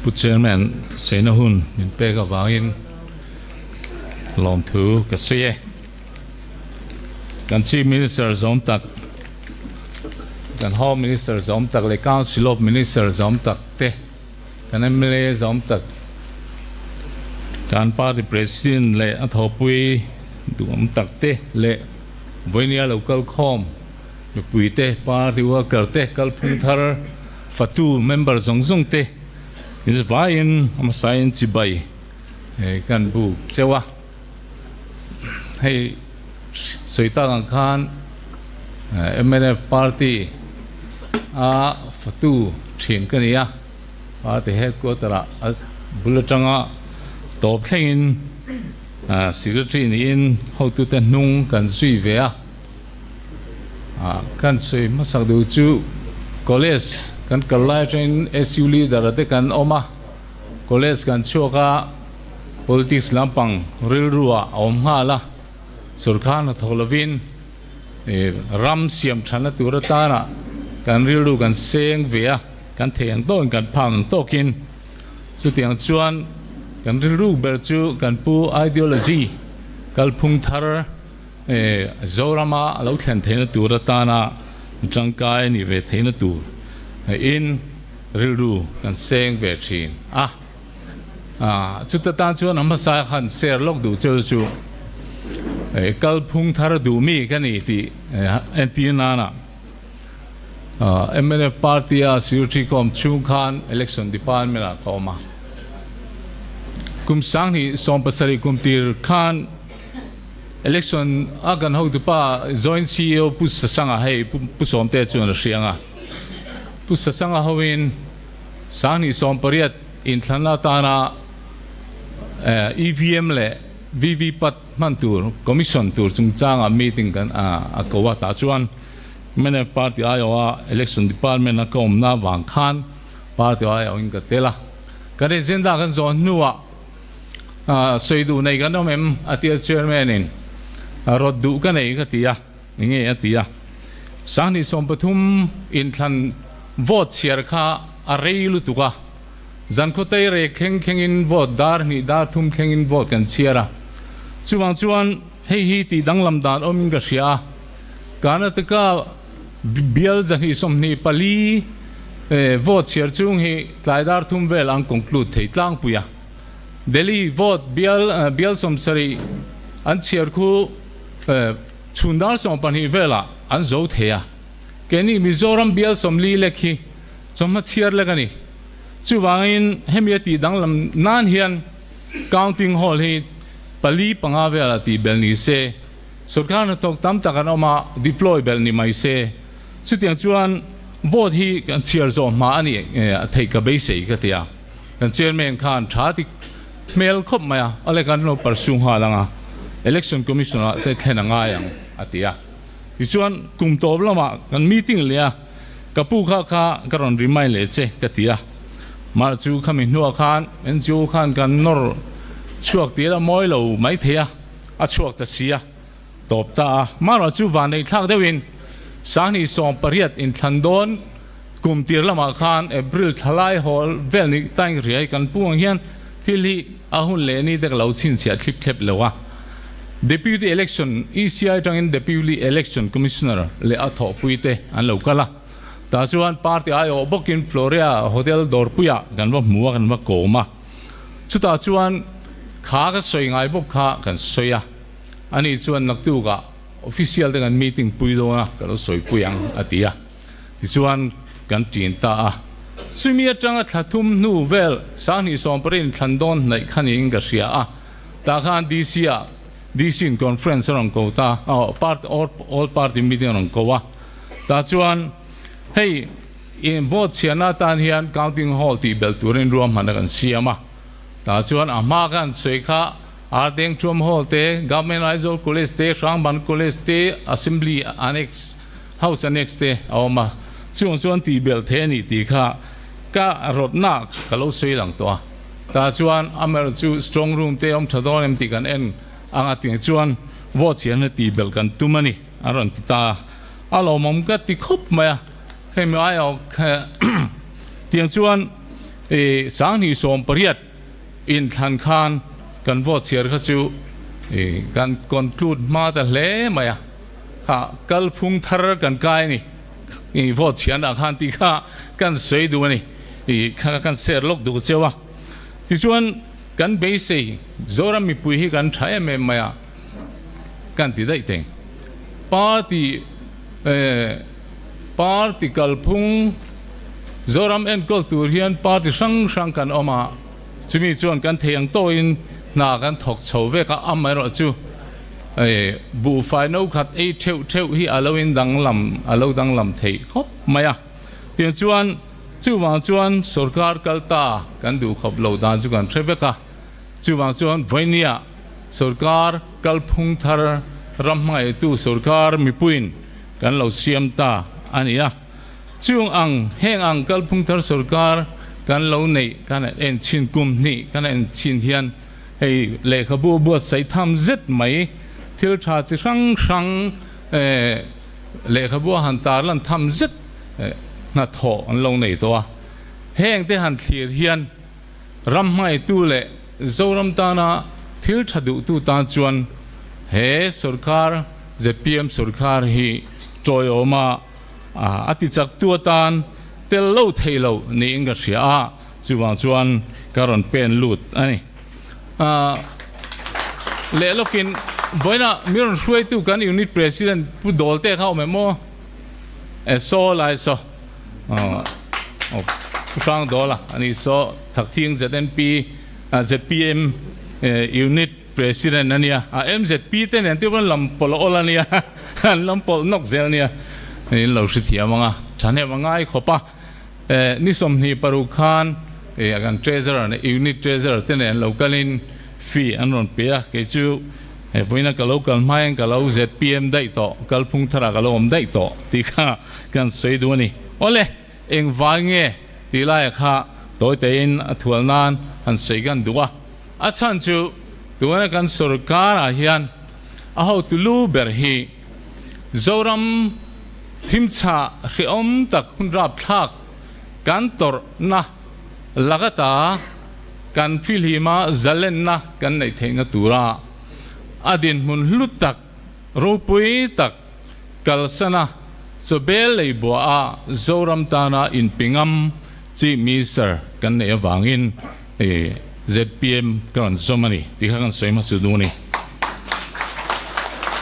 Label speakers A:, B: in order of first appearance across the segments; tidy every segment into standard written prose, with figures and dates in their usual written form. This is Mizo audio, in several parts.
A: Pu Chairman thusaina hun min pek avangin lawmthu ka sawi e. Kan Chief Minister zawm tak, kan Home Minister zawm tak leh Council of Minister zawm tak te, kan mla zawm tak, kan Party President leh a thawhpui duhawm tak te leh vawinia lo kal khawm mipui te, Party worker te, kalphung thar fatu member zawng zawng te vaiin a hmasain chibai kan buk cheu a. Hei sawi tak ang khan mnf party a fatu thin ka ni a, party headquarter ah a bul atanga tawp thlengin secretary niin hotute hnung kan zui ve a. Kan sawi hmasak deuh chu college kan kal lai atangin SU leader te kan awm a, college kan chhuak a, Politics lampang rilru ah a awm nghal a, sorkar hnathawk lovin ram siam thatna tur atana kan rilru kan seng ve a, kan thei ang tawkin kan phak ang tawkin. Chutiang chuan kan rilru ber chu kan pu ideology kalphung thar Zorama a lo thlen theihna tur atana tangkai a nih ve theihna tur in rilru kan seng ve thin a. Chuta tan chuan a hmasa khan share lawk duh cheu chu kalphung thar duh mi ka ni tih entir nana mnf party a secretary ka awm chhung khan election department ah ka awm a. Kum 2017 kum tir khan election a kan hotupa joint CEO Pu Sasanga hei Pu Sawmte chuan a hriang a. Pu Sasanga hoin 2018 Inthlan atana EVM leh VVPAT hman tur Commission tur chungchanga meeting kan a ko a, tah chuan mnf party aiawha Election Department a ka awmna avang khan party aiawhin ka tel a. Kan agenda kan zawh hnuah sawi duh nei kan awm em a tia Chairman in rawt duh ka nei ka ti a, enge a ti a. 2013 inthlan vote chhiar kha a rei lutuk a. Zan khawtei rek thleng thlengin vote dar hnih dar thum thlengin vote kan chhiar a. Chuvang chuan hei hi tih danglam dan awmin ka hria a. Karnataka bial 124 vote chhiar chung hi tlai dar thum vel an conclude thei tlangpui a. Delhi vote bial bial 70 an chhiar khu chhun dar 12 velah an zo thei a. Keini Mizoram bial 40 lek hi Chawhma chhiar lek a ni. Chuvangin hemi a tih danglam nan hian counting hall hi pali panga velah tih belh ni se, sorkar hnathawk tam tak an awm a, deploy belh ni mai se. Chutiang chuan vote hi kan chhiar zawh hma a ni theih ka beisei ka ti a. Kan chairman khan tha ti hmel khawp mai a, awle kan lo pursue nghal ang a, election commission ah te thlen a ngai ang a ti a. Tichuan kum tawp lamah kan meeting leh a. Ka pu kha kha ka rawn remind leh che ka ti a, mah chu khami hnuah khan NGO khan kan nawr chhuak tir a mawi lo mai thei a, a chhuak ta si a, tawp ta a. Marawh chu vanneih thlak deuhin 2018 inthlan dawn kum tir lamah khan April thlalai hawl vel ni tain riai kan pu ang hian thil hi a hun leh ni te ka lo chhinchhiah thlip thlep lo a. Deputy Election, ECI atangin Deputy Election Commissioner leh a thawhpui te an lo kal a. Tah chuan party aiawh bawkin Floria Hotel dawrpuiah kan va hmu a, kan va kawm a. Chutah chuan kha ka sawi ngai bawk kha kan sawi a. Ani chuan naktukah official te kan meeting pui dawn a, ka lo sawipui ang a ti a. Tichuan kan ṭin ta a. Chumi atanga thla thum hnu vel 2020 thlan dawn hnaih kha niin ka hria a. Tah khan DC ah DC in conference a rawn ko ta a, party all party meeting a rawn ko a. Tah chuan hei vote chhiarna atan hian counting hall tih belh turin ruahmanna kan siam a. Tah chuan a hma khan sawi kha Ardeng Thuam Hall te, Government Aizawl College te, Hrangban College te, Assembly Annex, House Annex te a awm a. Chung chuan tih belh thei a nih tih kha ka rawtna ka lo sawi lang tawh a. Tah chuan amaherawh chu strong room te awm tha dawn em tih kan en ang a tih chuan vote chhiarna tih belh kan tum a ni a rawn ti ta a. A lawmawm ka ti khawp mai a, hemi aiawh tiang chuan. I 2018 inthlan khan kan vote chhiar kha chu i kan conclude hma ta hle mai a, kha kalphung thar kan kai a ni. I vote chhiarna khan tih kha kan sawi duh a ni. I kha kan share lawk duh cheu a. Tichuan kan beisei Zoram mipui hi kan tha em em mai a, kan ti daih teng. Party party kalphung Zoram enkawl tur hian party hrang hrang kan awm a, chumi chuan kan thei ang tawhin hna kan thawk chho vek a, amaherawh chu buhfai no khat ei theuh theuh hi a lo in danglam a lo danglam theih khawp mai a. Tiang chuan chuvang chuan sorkar kal ta kan duh khawp lo dan chu kan hre vek a, chuvang chuan vawinia sorkar kalphung thar ram hmangaihtu sorkar mipuiin kan lo siam ta a ni a. Chung ang heng ang kalphung thar sorkar kan lo neih kan han en chhin kum hnih kan han en chhin hian hei lehkhabu buatsaih tham zet mai thil tha chi hrang hrang lehkhabu a han tarlan tham zet hnathawh an lo nei tawh a. Heng te han thlir hian ram hmaitu leh Zoram tana thil tha duhtu tan chuan he sorkar zpm sorkar hi tawiawma a ti chaktu atan tel lo thei lo niin ka hria a, chuvang chuan ka rawn pen lut a ni. Leh lawkin vawiinah mi rawn hruaitu kan unit president Pu Dawlte kha awm em aw? E saw lai saw Pu Hrang Dawla a ni saw Thakthing ZNP zpm unit president a nia a MZP te nen te pawh an lam pawlh awl a nia an lam pawlh nawk zel a nia in lo hrethiam ang a thahnem a ngai khawp a ni 26 khan kan treasurer unit treasurer te nen lo kalin fee an rawn pe a kei chu He vawiina ka lo kal hmain ka lo zpm daih tawh, kalphung tharah ka lo awm daih tawh tih kha kan sawi duh a ni. Awle, eng vai nge tih laia kha tawi teiin a thual nan han sawi kan duh a. A chhan chu tuna kan sorkarah hian a hotu lu ber hi Zoram thimchhah hrehawm tak hun rapthlak kan tawrhna laka kan fihlima zalenna kan neih theihna tura a dinhmun hlu tak, ropui tak kalsana chawbel lei buaha Zoram tana inpingam Chief Minister kan neih avangin zpm ka rawn zawm a ni tih kha kan sawi hmasa duh a ni.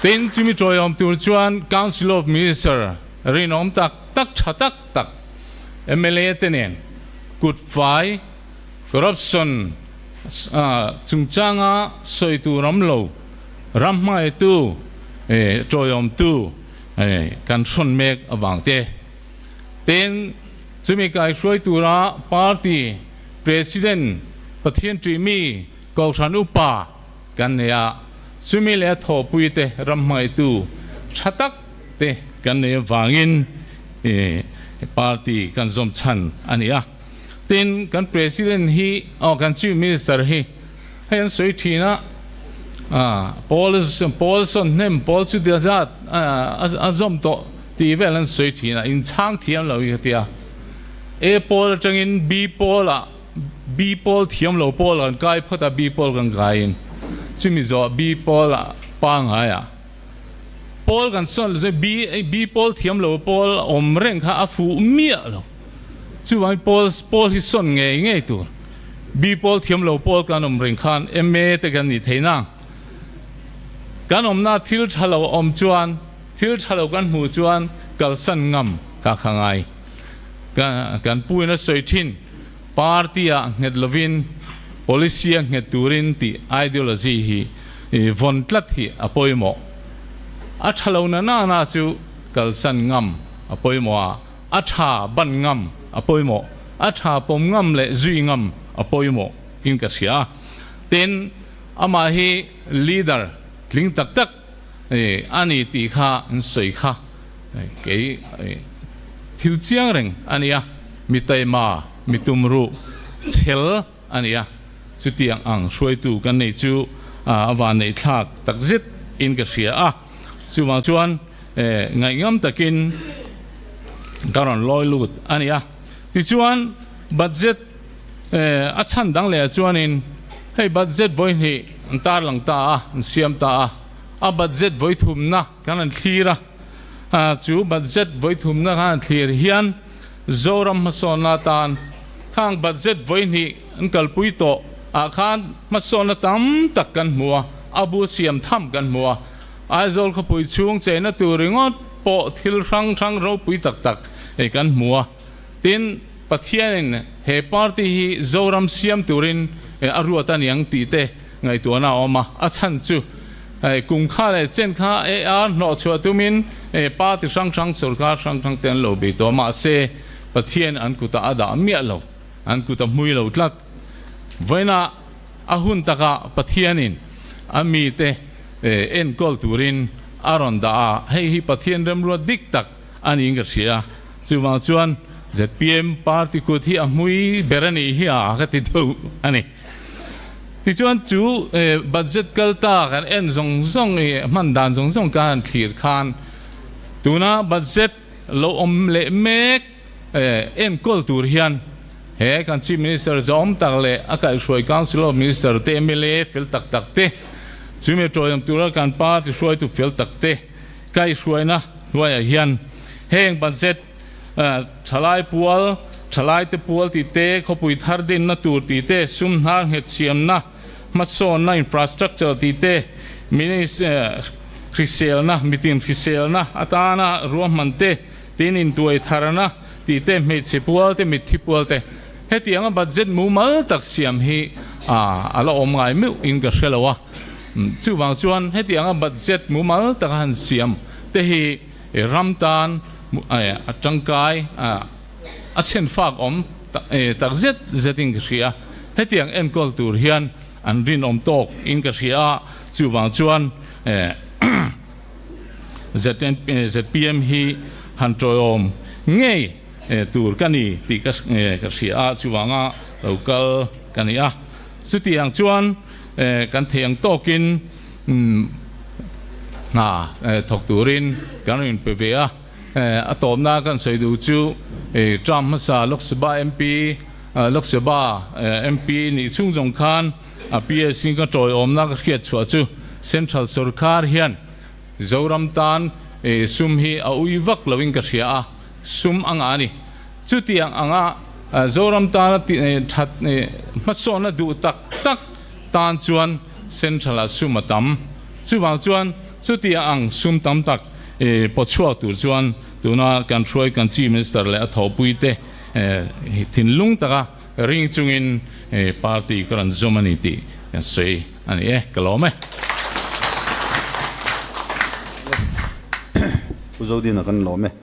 A: Tin, chumi tawiawm tur chuan Council of Minister rinawm tak tak tha tak tak mla te nen kut fai corruption chungchanga sawi tur awm lo, ram hmaitu tawiawmtu kan hrawn mek avang te. Tin, chumi kaihruai tura party president Pathian ṭihmi Kohhran upa kan nei a, chumi leh a thawhpui te ram hmaitu tha tak te kan nei avangin party kan zawm chhan a ni a. Tin, kan President hi, aw kan Chief Minister hi hei an sawi thin a, Paul Paul sawn hnem Paul chu tia zat a zawm tawh tih vel an sawi thin a, inchhang thiam lo hi ka ti a. A pawl atangin B pawl ah B pawl thiam lo pawl kan kai phawt a, B pawl kan kaiin chumi zawh B pawl ah pangngai ah Pawl kan sawn lo chuan B B pawl thiam lo pawl awm reng kha a fuh miah lo. Chuvangin pawl pawl hi sawn ngei ngei tur. B pawl thiam lo pawl kan awm reng khan MA te kan nih thei nang. Kan awmna thil tha lo awm chuan thil tha lo kan hmuh chuan kalsan ngam kha kha ngai. Kan kan pu in a sawi thin party ah nghet lovin policy a nghet turin tih ideology hi vawn tlat hi a pawimawh. A tha lo na na na chu kalsan ngam a pawimawh a, a tha ban ngam a pawimawh, a tha pawm ngam leh zui ngam a pawimawh in ka hria a. Tin, amah hi leader tling tak tak a ni tih kha an sawi kha kei thil chiang reng a ni a, mi taima, mi tumruh chhel a ni a, chutiang ang hruaitu kan nei chu a vanneih thlak tak zet in ka hria a, chuvang chuan ngaihngam takin ka rawn lawi lut a ni a. Tichuan budget. A chhan dang leh ah chuanin hei budget vawi hnih an tarlang ta a, an siam ta a, a budget vawi thumna kan han thlir a, chu budget vawi thumna kan han thlir hian Zoram hmasawnna atan khang budget vawi hnih an kalpui tawh ah khan hmasawnna tam tak kan hmu a, a bu siam tham kan hmu a, Aizawl khawpui chhung cheina tur ringawt pawh thil hrang hrang ropui tak tak kan hmu a. Tin, Pathianin he party hi Zoram siam turin a ruat a niang tih te ngaihtuahna a awm a, a chhan chu kum kha leh chen kha AR hnawhchhuah tumin party hrang hrang, sorkar hrang hrang te an lo bei tawh a, mahse Pathian an kutah a dah miah lo, an kut a hmui lo tlat. Vawiinah a hun takah Pathianin a mite enkawl turin a rawn dah a, hei hi Pathian remruat dik tak a niin ka hria. Chuvang chuan zpm party kut hi a hmui ber a nih hi a ka ti deuh a ni. Tichuan chu budget kal ta kan en zawng zawng i hman dan zawng zawng ka han thlir khan tuna budget lo awm leh mek enkawl tur hian he kan Chief Minister zawm tak leh a kaihhruai Council of Minister te mla fel tak tak te chumi tawihawm tura kan party hruaitu fel tak te kaihhruaina hnuaiah hian heng budget thalai pual, thalaite pual tih te, khawpui thar dinna tur tih te, sum hnar nghet siamna, hmasawnna, infrastructure tih te, hriselna, mitin hriselna atana ruahman te, tin intuai tharna tih te, hmeichhe pual te, mitthi pual te, hetianga budget mumal tak siam hi a la awm ngai meuh in ka hre lo a. Chuvang chuan hetianga budget mumal taka han siam te hi ram tan a tangkai a chhen fak awm tak zet zet in ka hria. Hetiang enkawl tur hian an rinawm tawk in ka hria a, chuvang chuan zpm hi han tawiawm ngei tur ka ni tih ka hria a, chuvanga lo kal ka ni a. Chutiang chuan Kan thei ang tawkin hna thawk turin kan rawn inpe ve a, a tawpna kan sawi duh chu term hmasa Lok Sabha MP, Lok Sabha MP nih chhung zawng khan a PS in ka tawiawmna ka hriat chhuah chu Central Sorkar hian Zoram tan sum hi a ui vak loin ka hria a, sum a ngah a ni. Chutiang anga Zoram tana that hmasawnna duh tak tak tan chuan Central-ah sum a tam. Chuvang chuan chutiang ang sum tam tak pawchhuak tur chuan tuna kan hruai kan Chief Minister leh a thawhpuite thinlung taka ring chungin party ka rawn zawm a ni tih kan sawi a ni e. Ka lawm e.
B: Pu Zodina kan lawm e.